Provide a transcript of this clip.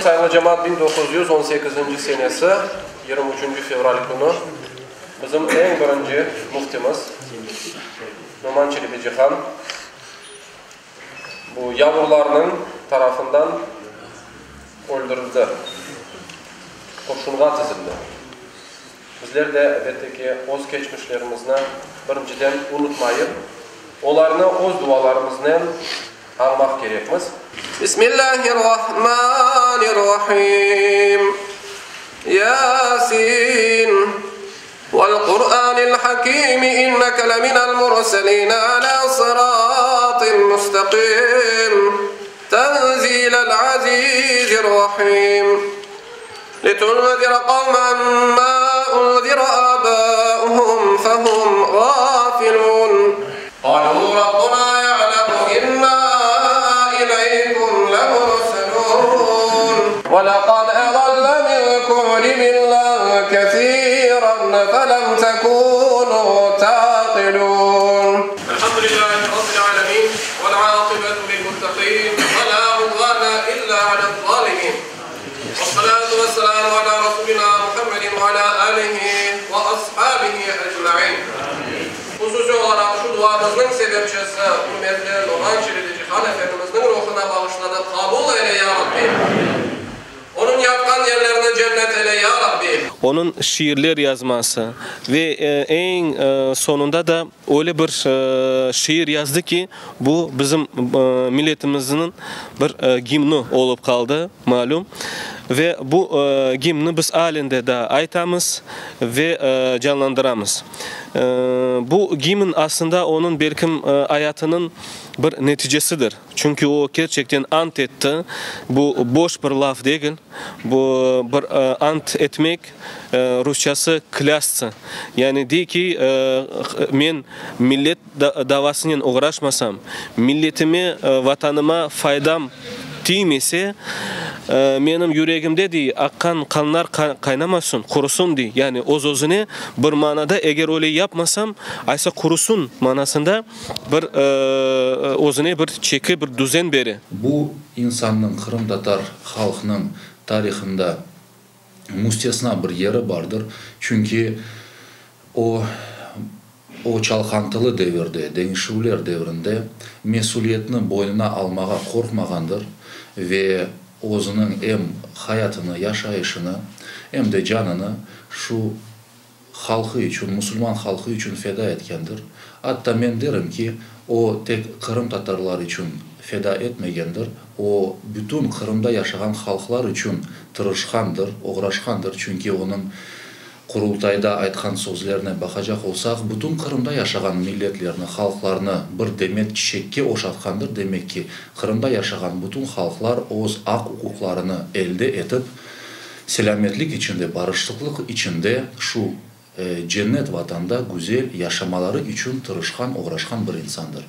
Sayğılı cemaat, 1918-nci senesi 23-nci fevral künü bizim eñ birinci müftimiz Noman Çelebicihan bu yavurlarnıñ tarafından öldürildi, qurşunğa tizildi. Bizler de, elbette ki, öz keçmişlerimizni birinciden unutmayıp, olarnı öz dualarımıznen añmaq kerekmiz. Bismillahirrahmanirrahim. Yasin. Vel Qur'anil Hakim inneke leminel murselin ala sıratın mustaqim. Tenzilel azizir rahim. Litunzira qavmen ma unzira abauhum fehum gafilun. Qalu Rabbuna ya'lemu inna ileykum lemurselun. Ve leqad edalle minkum cibillen kesiren felem tekunu ta'qilun. Elhamdülillahi Rabbil alemin vel aqibetu lil muttaqin ve la udvane illa alel-zalimin. Vessalatu vesselamu ala Rasulina Muhammedin ve ala alihi ve ashabihi ecmain. Hususiy olaraq şu duamıznıñ sebepçisi ürmetli Noman Çelebicihan Efendimizniñ ruhuna bağışlanıp qabul eyle, ya Rabbi. Onıñ yatqan yerlerini cennet eyle, ya Rabbi. Onıñ şiirler yazması ve eñ soñunda da öyle bir şiir yazdı ki, bu bizim milletimizniñ bir gimni olıp qaldı, malüm. Ve bu gimni biz alende de daa aytamız ve canlandıramız. Bu gimn aslında onıñ, belkim, ayatınıñ bir neticesidir. Çünki o kerçekten ant etti, bu boş bir laf degil, bu bir ant etmek, rusçası klyastsa, yani dey ki, men millet davasınen oğraşmasam, milletime, vatanıma faydam tiymese, menim yüregimde, dey, aqqan qanlar qaynamasın, qurusın, dey, yani öz-özüne bir manada eger öyle yapmasam, aysa qurusın manasında. Bir özüne bir çeki, bir düzen bere. Bu insannıñ qırımtatar halqnıñ tarihında müstesna bir yeri bardır, çünki o, o çalqantılı devirde, deñişüvler devrinde mesüliyetni boynuna almağa qorqmağandır ve özüniñ em hayatını, yaşayışını, em de canını şu halqı içün, musulman halqı içün feda etkendir. Atta men derim ki, o tek qırımtatarlar içün feda etmegendir, o bütün Qırımda yaşağan halqlar içün tırışqandır, oğraşqandır, çünki onıñ Qurultayda aytqan sözlerine baqacaq olsaq, bütün Qırımda yaşağan milletlerni, halqlarnı bir demet çiçekke oşatqandır, demek ki, Qırımda yaşağan bütün halqlar öz aq-uquqlarını elde etip, Selâmetlik içinde, barışıqlıq içinde şu cennet vatanda güzel yaşamaları içün tırışqan, oğraşqan bir insandır.